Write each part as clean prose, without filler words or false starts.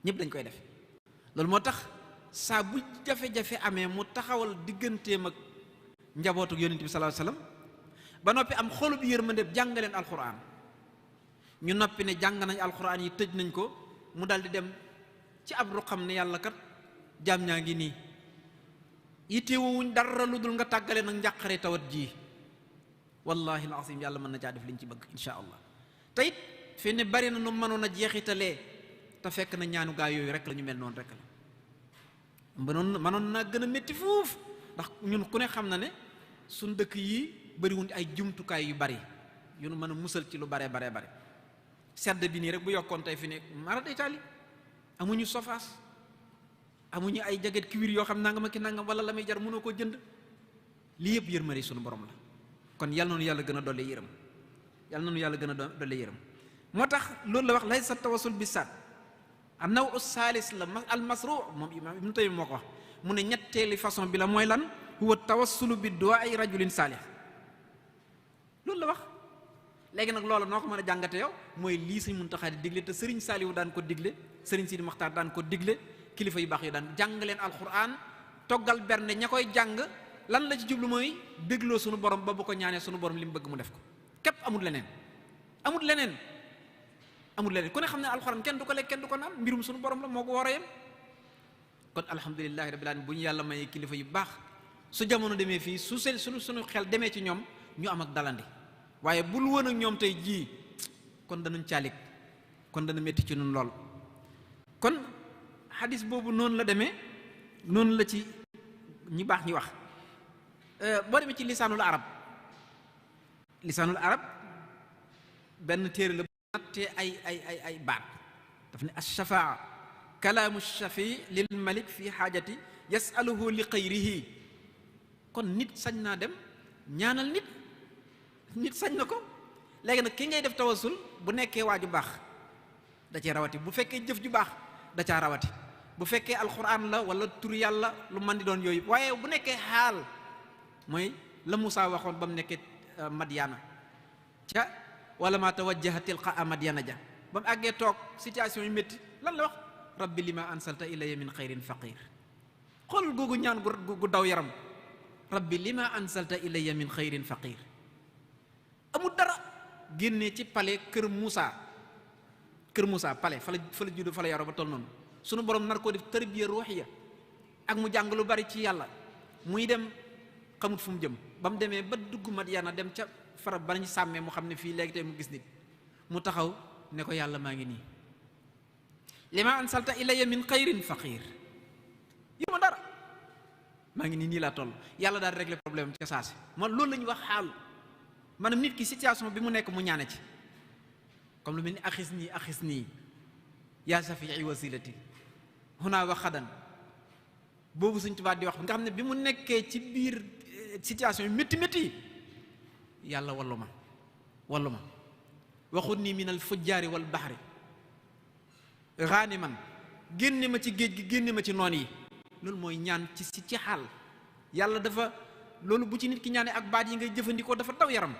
ñëpp dañ koy def. loolu moo tax saa bu jafe-jafe amee mu taxawal digganteem ak njabootu yonent bi sallallahu alayhi wasallam ba noppi am xolub yërmande jàngaleen alquran. ñu noppi ne jàng nañ alquran yi tëj nañ ko mu dal di dem ci ab ruqam ne yàlla kat jaam ñaa ngi nii yitewuñ dara lu dul nga tàggale nag njàqare tawat ji. wallahi alazim yàlla mën na caa def liñ ci bëgg insha allah. te it fi ne bari na nu mënoon a jeexitalee te fekk na ñaanu gaa yooyu rek la ñu mel noonu rek la. mënoon naa gën a métti foofu ndax ñun ku ne xam na ne suñ dëkk yi bariwuñ ay jumtukaay yu bari yu nu mën a musal ci lu bare sedd bi nii rek bu yokkoon tey fi ne mara day taali amuñu sofaas amuñu ay jaget kiwir yoo xam nangam ak ki nangam wala la muy jar mënoo koo jënd. lii yëpp yërmande sunu borom la. kon yal noonu yàlla gën a dolli yërëm yal noonu yàlla gën a dolli yërëm. moo tax loolu la wax lay sa tawasul bi saat am naw u saalis la al masru moom imaam Ibnu Taymiyya moo ko wax mu ne ñetteeli façon bi la mooy lan huwa tawassulu bi du'aa'i rajulin saalih loolu la wax. léegi nag loolu noo ko mën a jàngate yow mooy lii Sëriñ Muntaxa di digle te Sëriñ Saaliwu daan ko digle Sëriñ Sidi Maxtaar daan ko digle kilifa yu baax yu daan jàng leen alquran toggal bernde ña koy jàng lan la ci jublu mooy dégloo sunu borom ba bu ko ñaanee sunu borom li mu bëgg mu def ko képp. amul leneen ku ne xam ne alquran kenn du ko lekk kenn du ko naan mbirum sunu borom la moo ko war a yem. kon alhamdulilahi rabbil alamin bu ñu yàlla mayee kilifa yu baax su jamono demee fii su sunu xel demee ci ñoom ñu am ak dalandi. waaye bul woon ak ñoom tey jii kon danañ caalik kon dana métti ci nun lool. kon xadis boobu noonu la demee noonu la ci ñi baax ñi wax. boo demee ci lisaanul arab benn téere la bu nattee ay baat daf ne ash-shafaa kalaamu shafi lil malik fi xaajati yasaluhu li xayrihi. kon nit sañ naa dem ñaanal nit sañ na ko. léegi nag ki ngay def tawasul bu nekkee waa ju baax da cee rawati bu fekkee jëf ju baax da caa rawati bu fekkee alquran la wala tur yàlla lu man di doon yooyu. waaye bu nekkee xaal mooy la Musaa waxoon ba mu nekkee Madyana ca wala ma tawajjaha tilqaa Madyana ja ba mu àggee toog situation yu métti lan la wax rabbi lima ansalta ilayya min xayrin faqir. xool googu ñaan gu daw yaram rabbi lima ansalta ilayya min xayrin faqir. amul dara génnee ci palais kër Moussa palais fa la judd fa la yaroo ba toll noonu sunu borom nar koo def tarbiya ruuxiya ak mu jàng lu bari ci yàlla muy dem xamut fu mu jëm ba mu demee ba dugg Madyana dem ca farab ba nañu sàmmee mu xam ne fii léegi tey mu gis nit mu taxaw ne ko yàlla maa ngi nii lima ansalta ilayya min xayrin faqir yow ma dara maa ngi nii laa toll yàlla daal régler problème ca saasi man loolu la ñuy wax xaal. maanaam nit ki situation bi mu nekk mu ñaane ci comme lu mel ni axis nii yaa safii wasilati huna wa xadan boobu Sëñ Tuubaa di wax nga xam ne bi mu nekkee ci biir situation yu métti yàlla wallu ma waxut nii min al fujjaari wal baxri xaani man génne ma ci géej gi génne ma ci noon yi. loolu mooy ñaan ci xaal yàlla dafa loolu bu ci nit ki ñaanee ak baat yi ngay jëfandikoo dafa daw yaram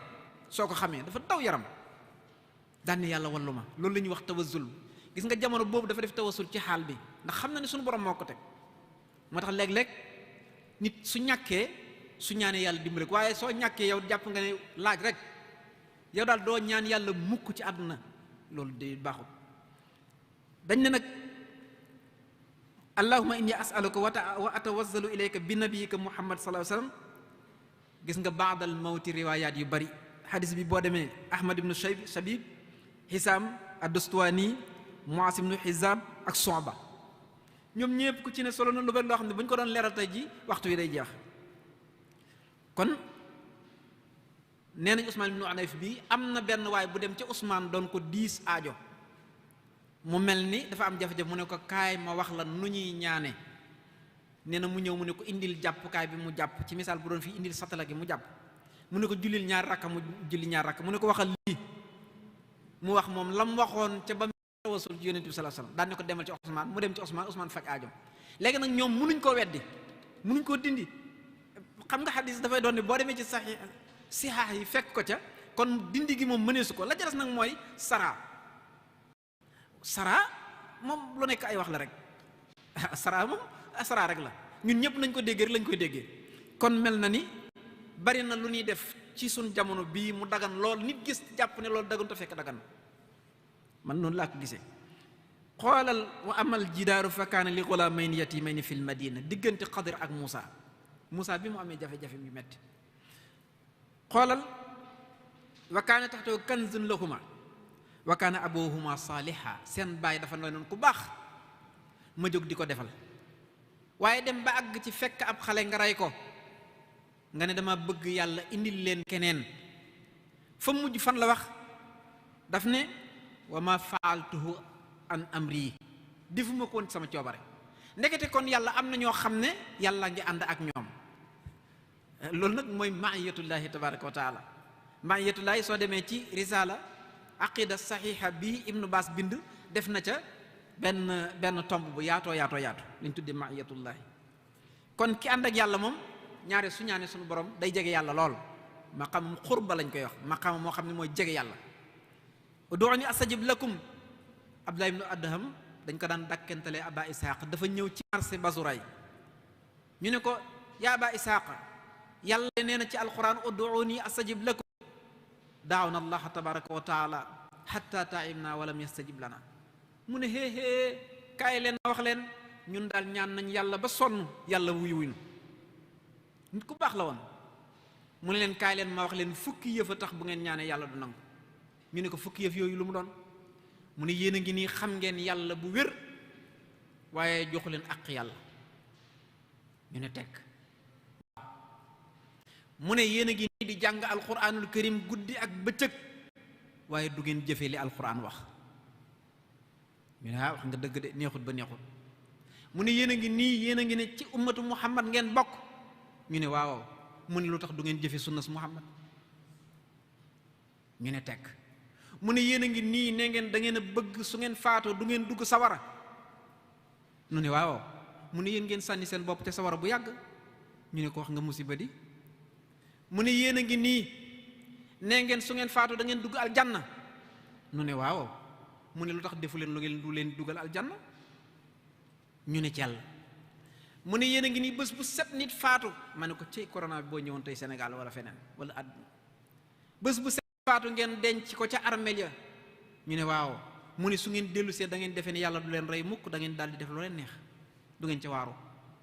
soo ko xamee dafa daw yaram daan ne yàlla wallu ma. loolu la ñuy wax tawassul. gis nga jamono boobu dafa def tawassul ci xaal bi ndax xam na ne suñu borom moo ko teg. moo tax léeg-léeg nit su ñàkkee su ñaanee yàlla dimbale ko waaye soo ñàkkee yow jàpp nga ne laaj rek yow daal doo ñaan yàlla mukk ci àdduna loolu day baaxul. dañ ne nag allahumma inni as'aluka wa atawassalu ilayka bi nabiyika muhammad sallallahu alayhi wasallam. gis nga baadal mawti riwaayaat yu bari xadis bi boo demee ahmad ibnu shabib xisaam ad-Dastuwaani Muaas ibnu Hizaam ak Su'ba ñoom ñëpp ku ci ne solo na lu bari loo xam ne bu ñu ko doon leeral tey ji waxtu wi day jeex. kon nee nañ Usmaan ibnu Unayf bi am na benn waay bu dem ca Usmaan doon ko diis aajo mu mel ni dafa am jafe-jafe mu ne ko kaay ma wax la nu ñuy ñaane. nee na mu ñëw mu ne ko indil jàppukaay bi mu jàpp ci misaal bu doon fii indil satala gi mu jàpp mu ne ko jullil ñaar rakka mu julli ñaar rakka mu ne ko waxal lii mu wax moom lam waxoon ca ba mu tawasul ci yonent bi sallallahu alayhi wasallam daan ne ko demal ci Usmaan mu dem ci Usmaan faj aajo. léegi nag ñoom munuñ koo weddi munuñ koo dindi xam nga xadis dafay doon ne boo demee ci sihaax yi fekk ko ca kon dindi gi moom mëneesu ko la ca des nag mooy sara moom lu nekk ay wax la rek asra moom asra rek la ñun ñëpp nañ ko déggee rek lañ koy déggee. kon mel na ni bari na lu ñuy def ci suñ jamono bii mu dagan lool nit gis jàpp ne loolu dagan te fekk dagan man noonu laa ko gisee. xoolal wa amal jidaaru fa kaana li ghulaamayni yatiimayni fil madina diggante Xadir ak Muusa bi mu amee jafe-jafe yu metti xoolal wa kaana taxtahu kanzun lahuma wa kaana abuhuma saaliha seen baay dafa noonu ku baax ma jóg di ko defal waaye dem ba àgg ci fekk ab xale nga rey ko nga ne dama bëgg yàlla indil leen keneen fa mujj fan la wax daf ne wa ma faaltuhu an amri defuma ko woon sama coobare. ndekete kon yàlla am na ñoo xam ne yàlla ngi ànd ak ñoom loolu nag mooy maiyatullahi tabaraka wa taala. maiyatullahi soo demee ci risala aqida saxiixa bi Ibnu Baas bind def na ca benn tomb bu yaatoo liñ tuddee maiyatullahi. kon ki ànd ak yàlla moom ñaare su ñaane suñu borom day jege yàlla lool maqaam xurba lañ koy wax maqaam moo xam ne mooy jege yàlla. ud'uuni astajib lakum Abdullah ibnu Adham dañ ko daan dakkentelee Aba Ishaq dafa ñëw ci marché Basuray ñu ne ko yaa Aba Ishaq yàlla nee na ci alquran ud'uuni astajib lakum daawna allaha tabaraka wa taala hatta taibna walam yastajib lana mu ne xéexée kaay leen ma wax leen ñun daal ñaan nañ yàlla ba sonn yàlla wuyuwuñu nit ku baax la woon mu ne leen kaay leen ma wax leen fukki yëf a tax bu ngeen ñaanee yàlla du nangu ñu ne ko fukki yëf yooyu lu mu doon mu ne yéen a ngi nii xam ngeen yàlla bu wér waaye joxu leen àq yàlla ñu ne tekk mu ne yéen a ngi nii di jàng alquranul karim guddi ak bëccëg waaye du ngeen jëfee li alquran wax ñu ne wax nga dëgg de neexut ba neexut mu ne yéen a ngi nii yéen a ngi ne ci ummatu muhammad ngeen bokk ñu ne waaw mu ne lu tax du ngeen jëfe sunnas muhammad ñu ne tekk mu ne yéen a ngi nii ne ngeen da ngeen a bëgg su ngeen faatoo du ngeen dugg sawara ñu ne waaw mu ne yéen ngeen sànni seen bopp te sawara bu yàgg ñu ne ko wax nga musiba di mu ne yéen a ngi nii ne ngeen su ngeen faatoo da ngeen dugg aljanna ñu ne waaw mu ne lu tax defu leen lu ngeen du leen dugal aljanna ñu ne ci yàlla mu ne yéen a ngi nii bés bu set nit faatu ma ne ko ci corona bi boo ñëwoon tey Sénégal wala feneen wala àdduna bés bu set faatu ngeen denc ko ca armeel ya ñu ne waaw mu ne su ngeen dellu see da ngeen defee ne yàlla du leen rey mukk da ngeen daal di def lu leen neex du ngeen ca waaru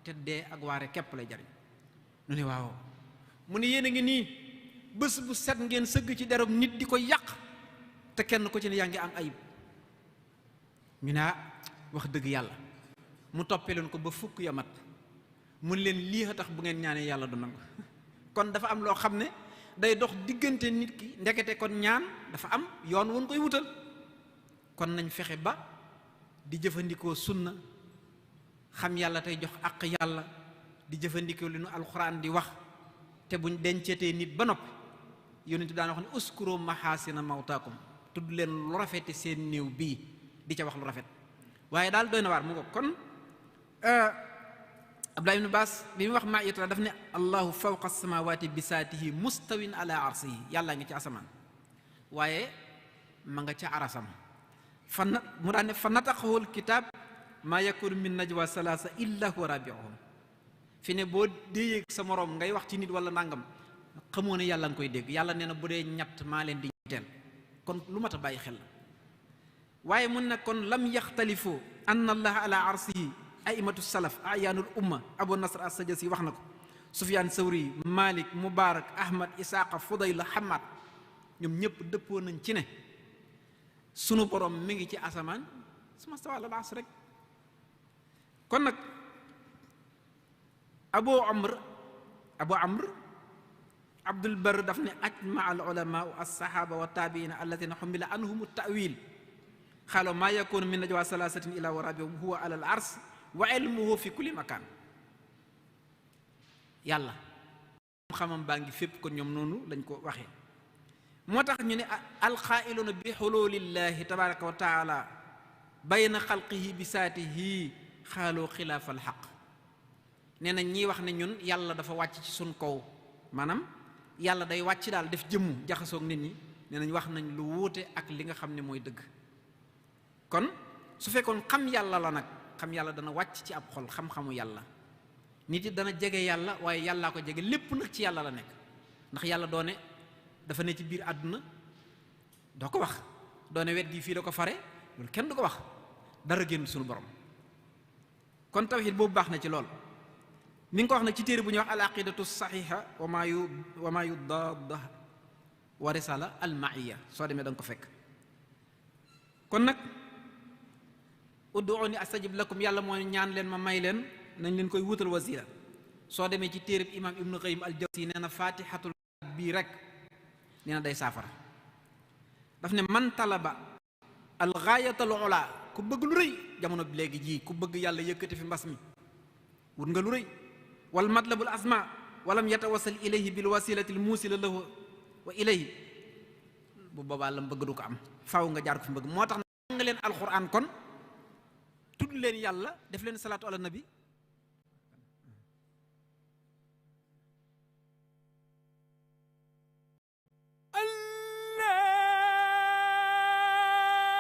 te dee ak waare képp lay jariñ ñu ne waaw mu ne yéen a ngi nii bés bu set ngeen sëgg ci deram nit di ko yàq te kenn ko ci ne yaa ngi am ayib ñu ne wax dëgg yàlla mu toppee leen ko ba fukk ya mat mun leen lii a tax bu ngeen ñaanee yàlla du nangu kon dafa am loo xam ne day dox diggante nit ki ndekete kon ñaan dafa am yoon woon koy wutal kon nañ fexe ba di jëfandikoo sunna xam yàlla tey jox àq yàlla di jëfandikoo li nu alxuraan di wax te buñ dencetee nit ba noppi yonent bi daan wax ne uskuru mahaasina mawtaakum tudd leen lu rafete seen néew bii di ca wax lu rafet waaye daal doy na waar mu ko kon Abdullah ibn Baas bi mu wax maayatullah daf ne allahu fawqa samawati bisaatihi mustawin ala arsihi yàlla nga ci asamaan waaye ma nga ca arasam mu daan ne fa nataqahul kitaab maa yakunu min najwa salaasa illa huwa rabiuhum fi ne boo déeyee sa moroom ngay wax ci nit wala nangam xamoo ne yàlla nga koy dégg yàlla nee na bu dee ñett maa leen di ñetteel kon lu mat a bàyyi xel la waaye mun na kon lam yaxtalifu anna allaha ala arsihi aimatu salaf ayaanul umma abu nasr as-sajasi wax na ko sufyaan sawri malik mubarak ahmad isaaqa fudayla hamad ñoom ñëpp dëppoo nañ ci ne sunu borom mi ngi ci asamaan suma stawa ala al-arsh rek kon nag abu amr abdul bar daf ne ajmaa al ulama as-sahaba wa tabiina alladina xumila anhum at-ta'wil xaalo maa yakunu min najwa salasatin ila wa rabiuhum huwa ala al-arsh wa ilmuhu fi kulli makan yàlla xamam baa ngi fépp kon ñoom noonu lañ ko waxee moo tax ñu ne alxaa'iluuna bi xululillahi tabaraka wa taala bayna xalqihi bi saatihi xaaloo xilaafa alxaq nee na ñii wax ne ñun yàlla dafa wàcc ci suñ kaw maanaam yàlla day wàcc daal def jëmmu jaxasoog nit ñi nee nañ wax nañ lu wuute ak li nga xam ne mooy dëgg kon su fekkoon xam yàlla la nag xam yàlla dana wàcc ci ab xol xam-xamu yàlla, nit it dana jege yàlla, waaye yàllaa ko jege, lépp nag ci yàlla la nekk. ndax yàlla doone dafa ne ci biir àdduna doo ko wax, doone wet gi fii da ko fare, loolu kenn du ko wax, dara génn suñu borom. kon tawxiid boobu baax na ci lool. mi ngi ko wax nag ci téere bu ñuy wax al aqidatu saxiixa wa maa yudaadda wa risala al maiya, soo demee da nga ko fekk. kon nag ud'uuni astajib lakum, yàlla mooy ñaan leen ma may leen, nañ leen koy wutal wasila. soo demee ci téere bi imaam ibnu qayyim al jawzi nee na faatixatul bii rek nee na day saafara. daf ne man talaba al gaayatal ula, ku bëgg lu rëy jamono bi léegi jii, ku bëgg yàlla yëkkati fi mbas mi wut nga lu rëy. wal matlabul asma walam yatawassal ilayhi bil wasilati al muusila lahu wa ilayhi, bu boobaa lam bëgg du ko am, faaw nga jaar ko fi bëgg. moo tax na nga leen alquran, kon tudd leen yàlla, def leen salaatu ala nabi.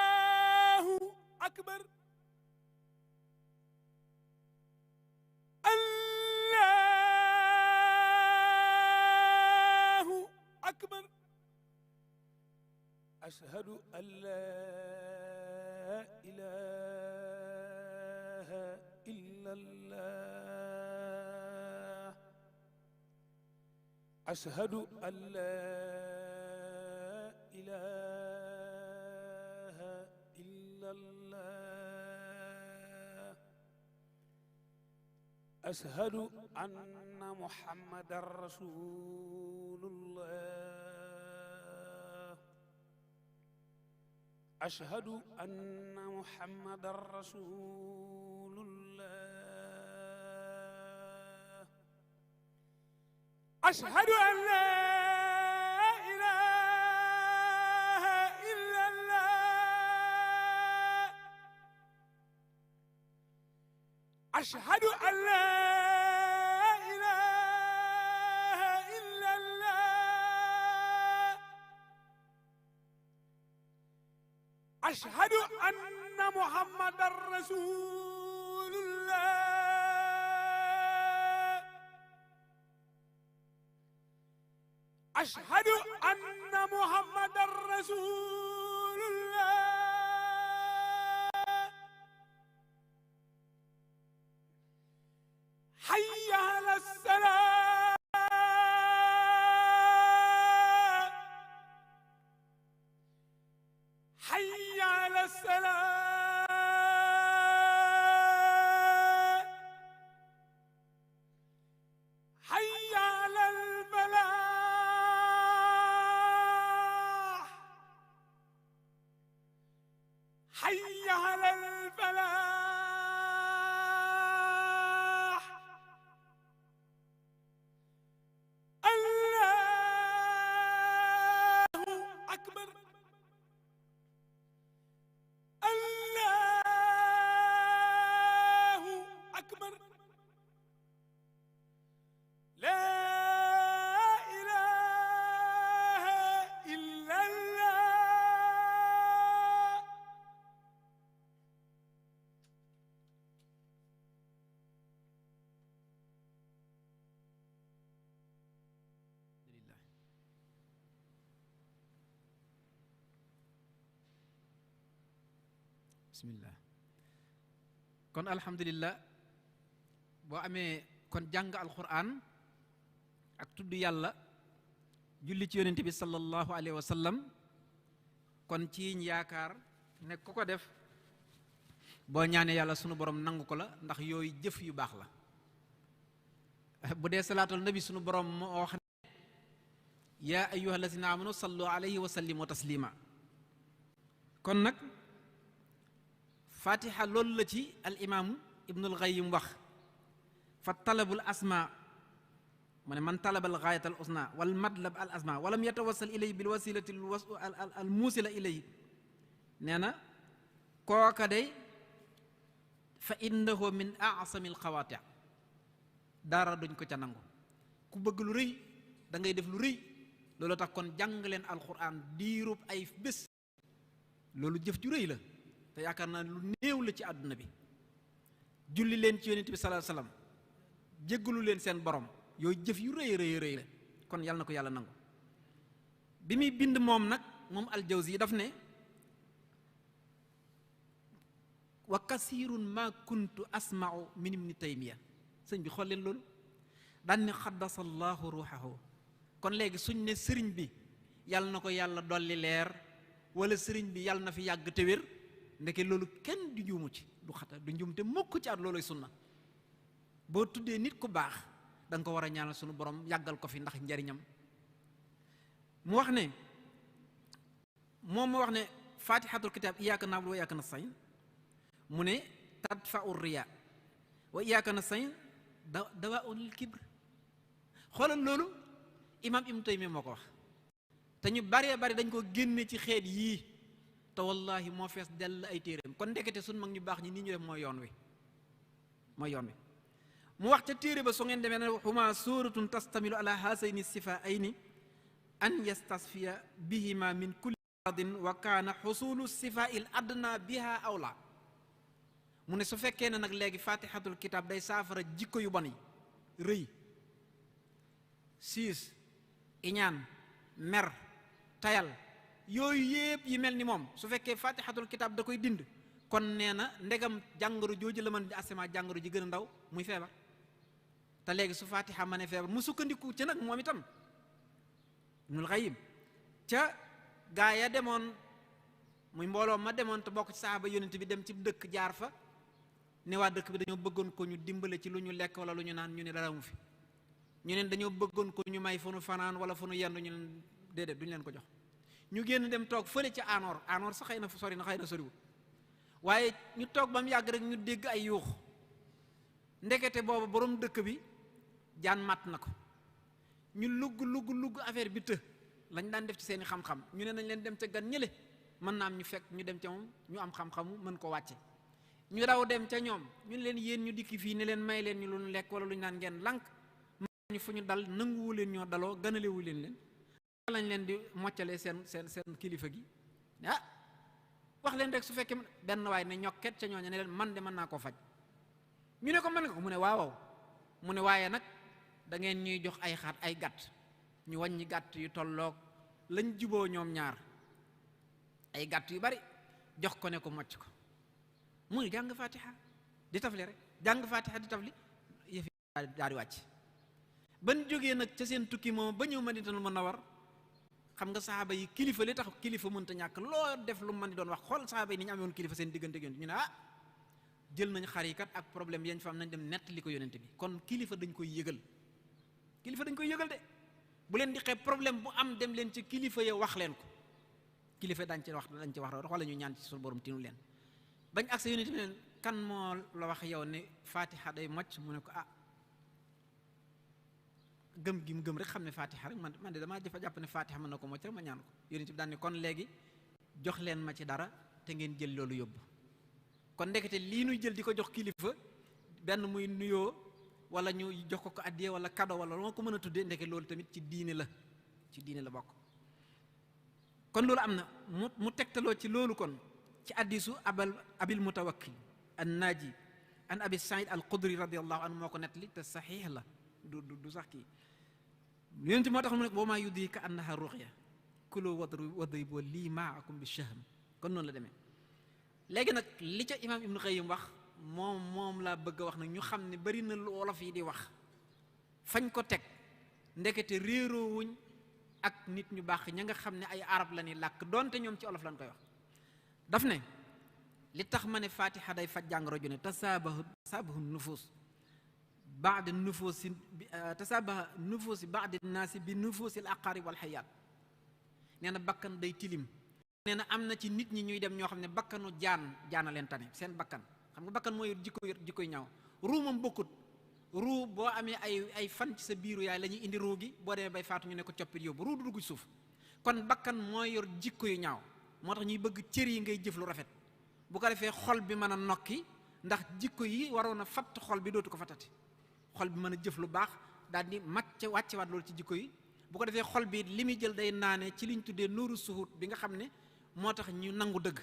allahu akbar, allahu akbar, ashhadu an laa ilaaha illallah, ashhadu an laa ilaaha illallah, ashhadu anna muhammadan rasulullah, ashhadu anna muhammadan rasulullah, ashhadu an laa ilaaha illallah, ashhadu an laa ilaaha illallah, ashhadu anna muhammadan rasulullah, ashhadu anna muhammadan rasulullah, hayya ala salaah, hayya ala salaah, hayya ala al-falaah, hayya ala al-falaah, allahu akbar, allahu akbar, laa ilaaha illallah. bismillah. kon alhamdulillah, boo amee kon jàng alquran ak tudd yàlla, julli ci yonent bi sallallahu alayhi wa sallam, kon ci yaakaar ne ku ko def boo ñaanee yàlla sunu borom nangu ko la, ndax yooyu jëf yu baax la. bu dee salaatul nabi sunu borom moo wax ne yaa ayyuha allazina amanu sallu alayhi wa sallimu taslima. kon nag fatiha loolu la ci al imaamu ibnul qayyim wax, fa talabul asma, mu ne man talabal gaayat al usna wal madlab al asma walam yatawassal ilayhi bil wasilati al muusila ilayhi, nee na kooka day fa innahu min a'sami al xawaati', dara duñ ko ca nangu. ku bëgg lu rëy da ngay def lu rëy. loolu tax kon jàng leen alquran diirub ay bés, loolu jëf ju rëy la. te yaakaar naa lu néew la ci àdduna bi. julli leen ci yonent bi sallallahu alayhi wasallam jéggalu leen seen borom yooyu jëf yu rëy rëy rëy la kon yàlla na ko yàlla nangu. bi muy bind moom nag moom al-Jawzi yi daf ne wa kasirun ma kuntu asma'u min ibni Taymiya sëñ bi xool leen loolu daan ne xaddasa allahu ruuxahu kon léegi suñ ne sëriñ bi yàlla na ko yàlla dolli leer wala sëriñ bi yàlla na fi yàgg te wér ndeke loolu kenn du juumu ci du xata du njuum te mukk ci at looloy sunna boo tuddee nit ku baax da nga ko war a ñaanal sunu borom yàggal ko fi ndax njariñam. mu wax ne moom mu wax ne fatihatul kitab iyyaka na'budu wa iyyaka nasta'in mu ne tadfa'u riya wa iyyaka nasta'in dawa'un lil kibr. xoolal loolu imam Ibn Taymiyya moo ko wax te ñu baree bari dañ ko génne ci xeet yii te wallahi moo fees dell ay téeréem kon ndekete sun mag ñu baax ñi nii ñu def mooy yoon wi mu wax ca téere ba su ngeen demee ne huma suratun tastamilu ala hasayni sifaayni an yastasfiya bihima min kulli maradin wa kaana xusulu sifail adna biha awla. mu ne su fekkee ne nag léegi fatihatul kitab day saafara jikko yu bon yi rëy siis iñaan mer tayal yooyu yépp yi mel ni moom su fekkee fatihatul kitab da koy dind kon nee na ndegam jàngoro jooju la mën di asema jàngoro ji gën a ndaw muy feebar te léegi su fatiha ma ne feebar mu sukkandiku ca nag moom itam Ibnul Qayyim ca gaa ya demoon muy mbooloo ma demoon te bokk ci saxaaba yonent bi dem ci dëkk jaar fa ne waa dëkk bi dañoo bëggoon ko ñu dimbale ci lu ñu lekk wala lu ñu naan ñu ne dara mu fi ñu neen dañoo bëggoon ko ñu may fu nu fanaan wala fu nu yendu ñu leen déedéet duñu leen ko jox ñu génn dem toog fële ci anoor sax xëy na fu sori na xëy na soriwul waaye ñu toog ba mu yàgg rek ñu dégg ay yuux ndekete boobu borom dëkk bi jaan màtt na ko ñu lugg affaire bi të lañ daan def ci seeni xam-xam ñu ne nañ leen dem ca gan ñële mën naa am ñu fekk ñu dem ca moom ñu am xam-xamu mën ko wàcce ñu daw dem ca ñoom ñu ne leen yéen ñu dikki fii ne leen may leen ñu lu ñu lekk wala lu ñu naan ngeen lànk ñu fu ñu dal nanguwu leen ñoo daloo ganalewu leen lañ leen di moccale seen kilifa gi ah wax leen rek su fekkee benn waay ne ñokket ca ñooña ne leen man de mën naa koo faj ñu ne ko mën nga ko mu ne waaw mu ne waaye nag da ngeen ñuy jox ay xaat ay gàtt ñu wàññi gàtt yu tolloog lañ juboo ñoom ñaar ay gàtt yu bari jox ko ne ko mocc ko muy jàng fatiha di tafli rek jàng fatiha di tafli yëf yi daal di wàcc ban jógee nag ca seen tukki moom ba ñëw Madinatul Munawwara xam nga saxaaba yi kilifa li tax kilifa mënta ñàkk loo def lu mën di doon wax xool saxaaba yi ni ñu amoon kilifa seen diggante yonent ñu ne jël nañ xar yi kat ak problème yañ fa am nañ dem nettali ko yonent bi kon kilifa dañ koy yëgal de bu leen di xeeb problème bu am dem leen ci kilifa ya wax leen ko kilifa dañ ci wax wala ñu ñaan ci suñu borom tinu leen bañ ak sa yonent bi leen kan moo la wax yow ne fatiha day mocc mu ne ko gëm gi mu gëm rek xam ne fatiha rek man de damaa jàpp ne fatiha mën na ko mocc rek ma ñaan ko yonent bi daan ne kon léegi jox leen ma ci dara te ngeen jël loolu yóbbu kon ndekete lii nuy jël di ko jox kilifa benn muy nuyoo wala ñu jox ko addiya wala cadeau wala loo ko mën a tuddee ndeke loolu tamit ci diine la bokk kon loolu am na mu tegtaloo ci loolu kon ci hadiisu abil mutawakkil an naaji an abi saïd al xudri radiallahu anhu moo ko nettali te saxiix la du sax kii yonent moo tax mu ne wa maa yudrika annaha ruqya kulu wadribu lii maakum bi shahm kon noonu la demee léegi nag li ca imaam Ibnu Qayyim wax moom laa bëgg a wax nag ñu xam ne bari na lu wolof yi di wax fañ ko teg ndekete réeroowuñ ak nit ñu baax ña nga xam ne ay arab la ni làkk doonte ñoom ci olof lañ koy wax daf ne li tax ma ne fatiha day faj jàngoro ju ne tasaabahu nufuus baad nufuusi tasaabaha nufuusi baadi naasi bi nufuusi al aqaarib wal xayaat nee na bakkan day tilim nee na am na ci nit ñi ñuy dem ñoo xam ne bakkanu jaana leen tane seen bakkan xam nga bakkan mooy jikkoy ñaaw ruu moom bokkut ruu boo amee ay fan ci sa biiru yaay la ñuy indi ruu gi boo demee bay faatu ñu ne ko coppit yóbbu ruu du dugg ci suuf kon bakkan mooy yor jikko yu ñaaw moo tax ñuy bëgg cër yi ngay jëf lu rafet bu ko defee xol bi mën a nokki ndax jikko yi waroon a fatt xol bi dootu ko fattati xol bi mën a jëf lu baax daal di wàccewaat loolu ci jikko yi bu ko defee xol bi li muy jël day naane ci liñ tuddee nuuru suhut bi nga xam ne moo tax ñu nangu dëgg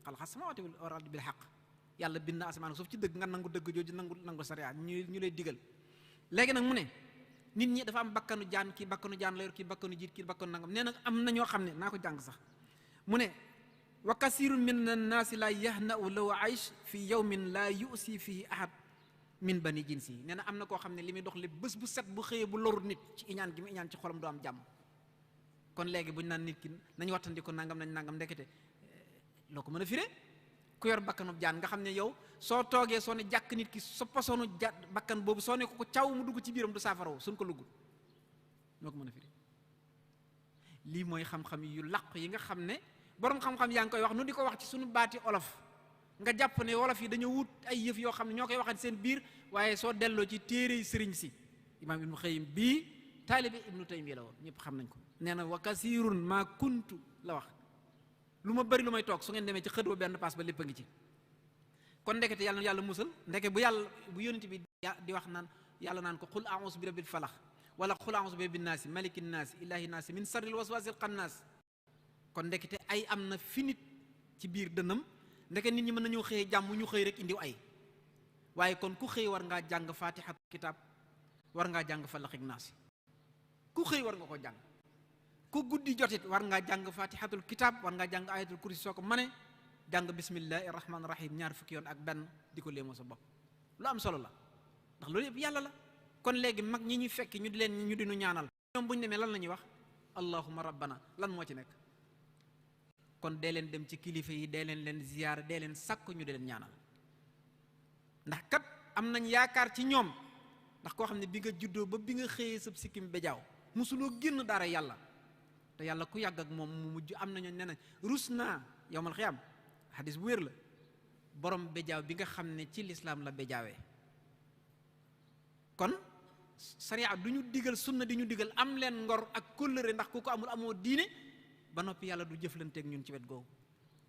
xalaqa samaawaati wal ardi bil haqq yàlla bind na asamaan suuf ci dëgg nga nangu dëgg jooju nangu sariya ñu lay digal. léegi nag mu ne nit ñi dafa am bakkanu jaan, kii bakkanu jaan la yor, kii bakkanu jiit, kii bakkanu nangam. nee na am na ñoo xam ne naa ko jàng sax mu ne wa kasirun min annaasi la yahna'u law aysh fi yawmin la yu'si fihi ahad min bani jinsi. nee na am na koo xam ne li muy dox li bés bu set bu xëyee bu loru nit ci iñaan gi mu iñaan ci xolam du am jàmm. kon léegi buñ naan nit ki nañ wattandi ko nangam nañ nangam ndekete loo ko mën a firee ku yor bakkanub jaan nga xam ne yow soo toogee soo ne jàkk nit ki sa posonu bakkan boobu soo ne ko caw mu dugg ci biiram du saafaraw suñ ko lugg noo ko mën a firi. lii mooy xam-xam yu làq yi nga xam ne borom xam-xam yaa ngi koy wax nu di ko wax ci suñu baati olof nga jàpp ne wolof yi dañoo wut ay yëf yoo xam ne ñoo koy waxat seen biir waaye soo delloo ci téere sëriñ si imaam ibnu Xayyim bii taalibe ibnu Taymiyya la woon ñëpp xam nañ ko. nee na wa kasirun maa kuntu la wax lu ma bëri lu may toog su ngeen demee ci xët wa benn paas ba lépp a ngi ci. kon ndekete yàlla na yàlla musal ndeke bu yonent bi di wax naan yàlla naan ko qul a'uuzu bi rabbil falaq wala qul a'uuzu bi rabbin naasi malikin naasi ilaahi naasi min sarril waswaasil xannaas. kon ndekete ay am na fi nit ci biir dënnam ndeke nit ñi mën nañoo xëyee jàmm ñu xëy rek indiw ay waaye kon ku xëy war ngaa jàng faatixatul kitaab war ngaa jàng falaqik naasi ku xëy war nga ko jàng. ku guddi jotit war ngaa jàng fatihatul kitab war ngaa jàng ayatul kursi soo ko mënee jàng bismillahi rahmaani rahim ñaar fukki yoon ak benn di ko léemoo sa bopp lu am solo la ndax loolu yëpp yàlla la. kon léegi mag ñi ñuy fekk ñu di nu ñaanal ñoom bu ñu demee lan la ñuy wax allahumma rabbana lan moo ci nekk. kon dee leen dem ci kilifa yi dee leen ziyaara dee leen sakku ñu di leen ñaanal ndax kat am nañ yaakaar ci ñoom ndax koo xam ne bi nga juddoo ba bi nga xëyee sab sikkim bejaaw musuloo génn dara yàlla te yàlla ku yàgg ak moom mu mujj am nañu nee nañ rus naa yowmal xiyaam xadis bu wér la borom bejaaw bi nga xam ne ci lislaam la bejaawee. kon sariya du ñu digal sunna di ñu digal am leen ngor ak kóllëre ndax ku ko amul amoo diine ba noppi yàlla du jëflanteeg ñun ci wet googu.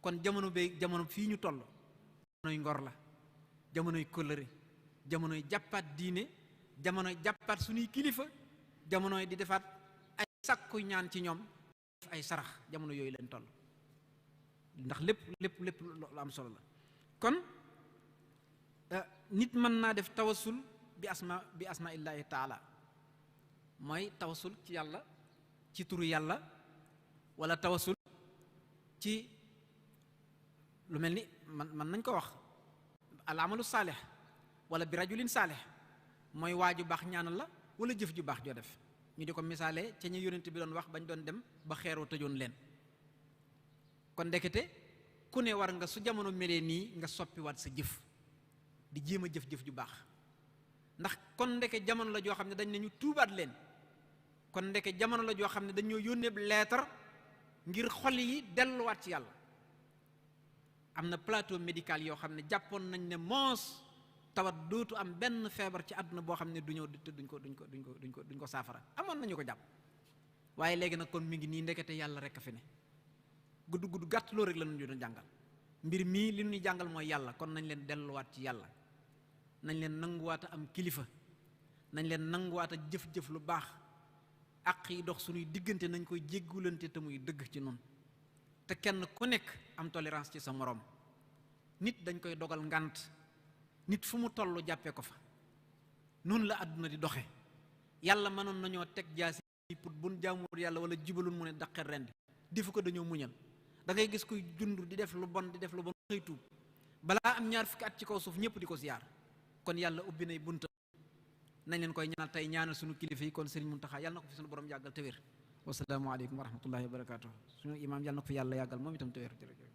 kon jamono fii ñu toll jamonoy ngor la jamonoy kóllëre jamonoy jàppaat diine jamonoy jàppaat suñuy kilifa jamonoy di defaat ay sàkku ñaan ci ñoom ay sarax jamono yooyu leen toll ndax lépp lu am solo la. kon nit mën naa def tawasul bi asma illaahi taala mooy tawasul ci yàlla ci turu yàlla wala tawasul ci lu mel ni man nañ ko wax al amalu saalih wala bi rajulin saalih mooy waaju baax ñaanal la wala jëf ju baax joo def ñu di ko misaale ca ñu yonent bi doon wax bañ doon dem ba xeeroo tëjoon leen. kon ndekete ku ne war nga su jamono melee nii nga soppiwaat sa jëf di jéem a jëf ju baax ndax kon ndeke jamono la joo xam ne dañ ne ñu tuubaat leen. kon ndeke jamono la joo xam ne dañoo yónnee leetar ngir xol yi delluwaat ci yàlla. am na plateau médical yoo xam ne jàppoon nañ ne moos tawat dootu am benn feebar ci àdduna boo xam ne du ñëw te duñ ko saafara amoon nañu ko jàpp. waaye léegi nag kon mi ngi nii ndekete yàlla rek a fi ne gudd gàtt loo rek la ñu doon jàngal mbir mii li ñuy jàngal mooy yàlla. kon nañ leen delluwaat ci yàlla nañ leen nanguwaat a am kilifa nañ leen nanguwaat a jëf-jëf lu baax ak yi dox suñuy diggante nañ koy jéggulante te muy dëgg ci noonu te kenn ku nekk am tolérance ci sa moroom. nit dañ koy dogal ngànt nit fu mu toll jàppee ko fa noonu la àdduna di doxe. yàlla mënoon nañoo teg jaasi pour bun jaamuwul yàlla wala jibalun mu ne daqet rendi defu ko dañoo muñal. da ngay gis kuy dund di def lu bon xëy tuub balaa am 20 at ci kaw suuf ñëpp di ko ziyaar. kon yàlla ubbi nay bunta nañ leen koy ñaanal tey ñaanal suñu kilifa yi. kon Sëriñ Muntaxa yàlla na ko fi suñu borom yàggal te wér. wasalaamu aleykum wa rahmatullahi wa barakaatu. suñu imaam yàlla na ko fi yàlla yàggal moom itam te wér. jërëjëf.